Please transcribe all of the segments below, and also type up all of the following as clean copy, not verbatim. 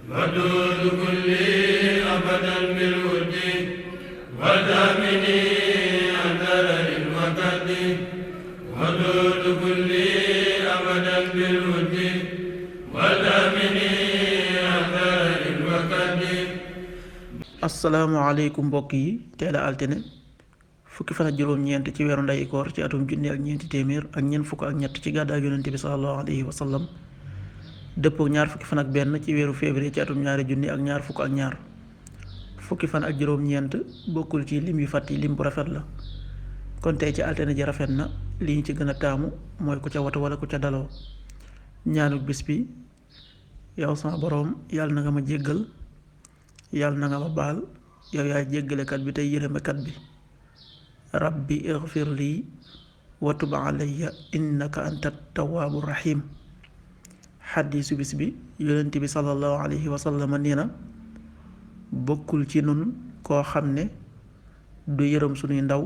ودود كلي أبدا بالود ودامني عن درر وكد ودود كلي أبدا بالود ودامني عن درر وكد. asalaamaaleykum mbokk yi, teel a altine fukki fan ak juróom-ñeent ci weeru ndeyu koor ci atum junni ak ñeenti téeméer ak ñeent fukk ak ñett ci gàddaay yonente bi sallallahu alayhi wa sallam dëppoo ñaar fukki fan ak benn ci weeru février ci atum ñaari junni ak ñaar fukk ak ñaar. fukki fan ak juróom-ñeent bokkul ci lim yu fàtt yi lim bu rafet la, kon tey ci altine ji rafet na. li ñu ci gën a taamu mooy ku ca watu wala ku ca daloo. ñaanu bis bi: yow sama boroom, yàlla na nga ma jéggal, yàlla na nga ma baal, yow yaay jéggalekat bi tey yërëmekat bi. rabbi igfir lii wa tub alayya innaka anta tawaabu rahim. xaddiisu bis bi: yonent bi sallallahu alayhi wa sallam nee na, bokkul ci nun koo xam ne du yërëm sunuy ndaw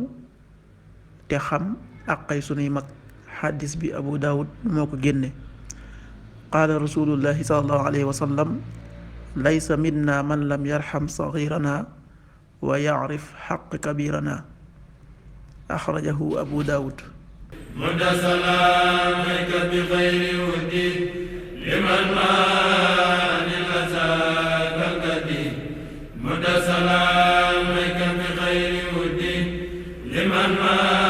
te xam àqay sunuy mag. xaddis bi abu daawud moo ko génne. qaala rasulullahi sallallahu alayhi wa sallam, laysa minna man lam yarxam saxirana wa yacrif xaq kabirana. axrajahu abu daawud. مد سلامك بخير ودي لمن مان الأسى كالكدي مد سلامك بخير ودي لمن مان